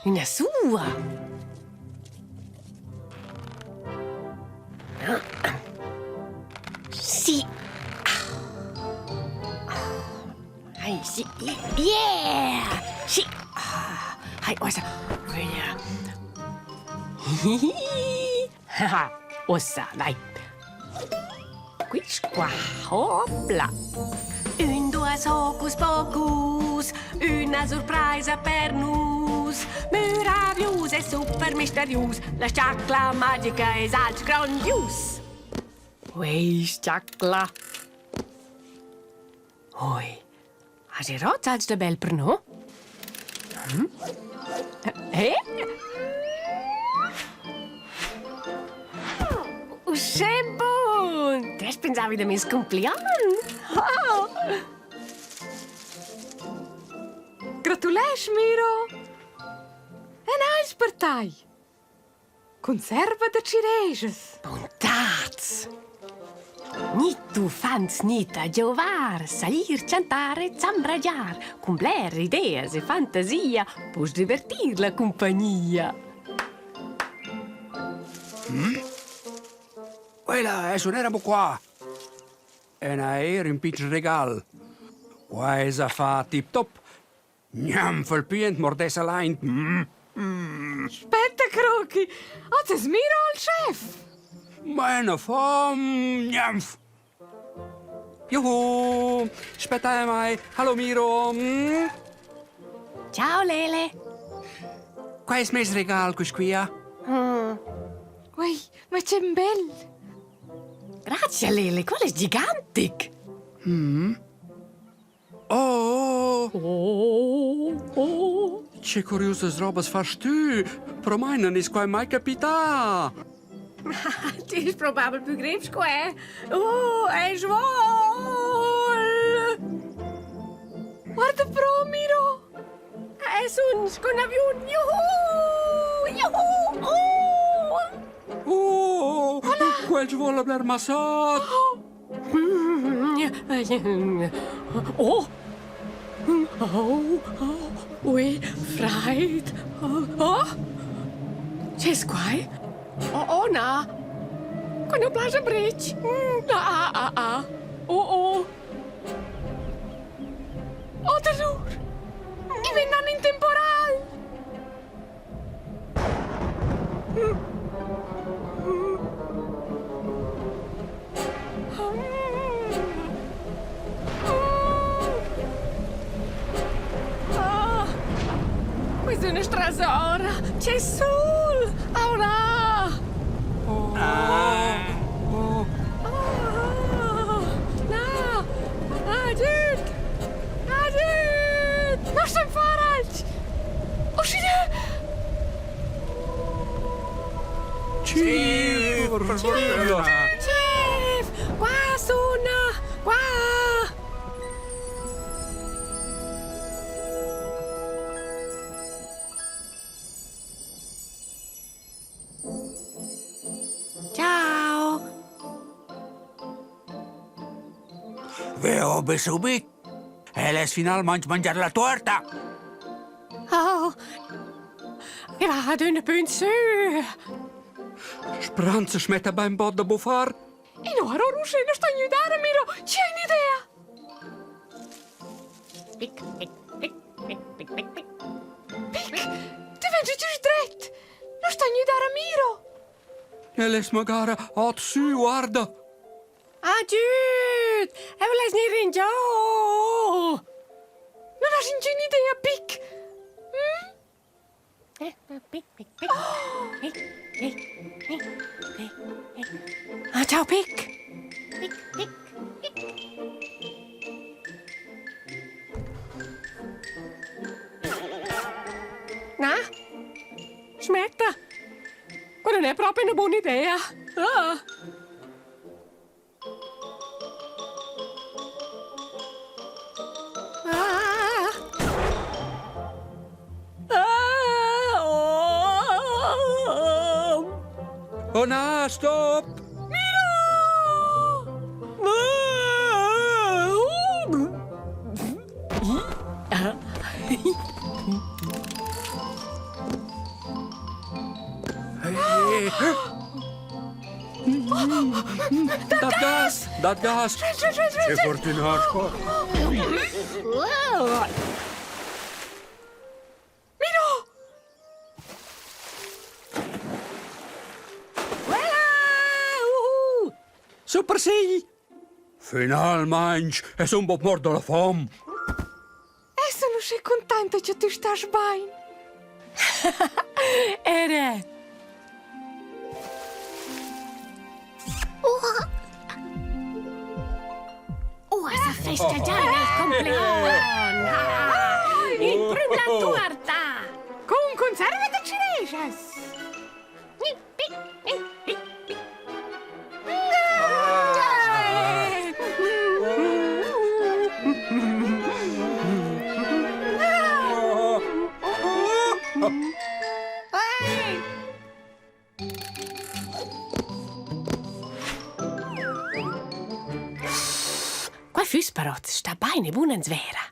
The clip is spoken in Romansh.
Üna sua. Sì. Ai, sì. Yeah! Sì. Ai, uossa. Via. Uossa, dai. Quist qua, hopla! Ün, duos, hocus pocus, üna surpraisa per nus. Meraviglius e super misterius, la sciacla magica es alch grandius. Uei, sciacla! Oi, has erot alch da bel per no? Hm? Eh? Uschè bun! Te pensavi da meis cumplian? Oh. Gratulesch, Miro! En eis per tai! Conserva da cirejas. Buntats! Ni uffants ni da giovar, salir, chantar e zambragiar, cun bler ideas e fantasia poss divertir la cumpagnia. Mm? Quella es un era qua. E na eir ün pitschen regal. Qua es a fa tip top. Gnanc il pient mordess laint. Mm. Mm. Spetta, Croki! Oz es Miro il schef! Meine fom, gnanf. Juhu! Spetta mai. Hallo Miro. Mm. Ciao Lele. Qua es meis regal quist quia. Mm. Ui, ma che bel! Grazie Lele, quel es gigantic. Mm. Oh! Oh, oh. Che curiusas robas fast tü? Pro mai non es quai mai capità. Ti es probabel plü grev sco è. Oh, è svol! Guarda pro, Miro! Es un sco un aviun. Juhu! Juhu! Oh! Oh! Quel svola bler massat! Oh! Oh, oh, ui, fraid. Oh! Che es quai? Oh, oh na! Quai nu plascha brich. Ah, ah, ah. Oh, oh. Oh, terrur! I vegnan in temporal! Ah, questa è una strasora! C'è sul! Aurà! Oh. Ah. Oh. Ah, na! Agid! Agid! Lascia'm far alch! Uschia! Chef! Chef! Qua suna! Qua! Ciao! Veo be subit. El es finalmaing mangiar la tuorta. Oh, i va adüna pü in sü. Spranza schmetta bainbod da buffar. I no aro uschè nu sto gnüdar a Miro. Chi ha ün'idea? Pic, pic, pic, pic, pic, pic, pic. Pic, ti vengi giust dret. Nu sto gnüdar a Miro. El es magara ot sü, guarda. Agüd! Eu less gnir ingiò! Non has ingün'idea, Pic? Hm? Pic, pic, pic. Pic, pic, pic, pic, pic. Ah, ciao, Pic! Pic, pic, pic. Na? Smetta! Quella non è proprio una buona idea. Ah. Ah. Ah, oh. Oh na, stop! Miro! Ah. Dat gas! Dat gas! Che fortuna sco! Miro! Voilà! Uhu! Super sì! Finalmaing es ün po mort da la fom. E sun uschè cuntenta cha tü stas bain. Era. Uossa festagiain il compleanno! Il prüm la tuorta! Cun conserva da cireschas! Quai füss però sta bain e bun in Svera.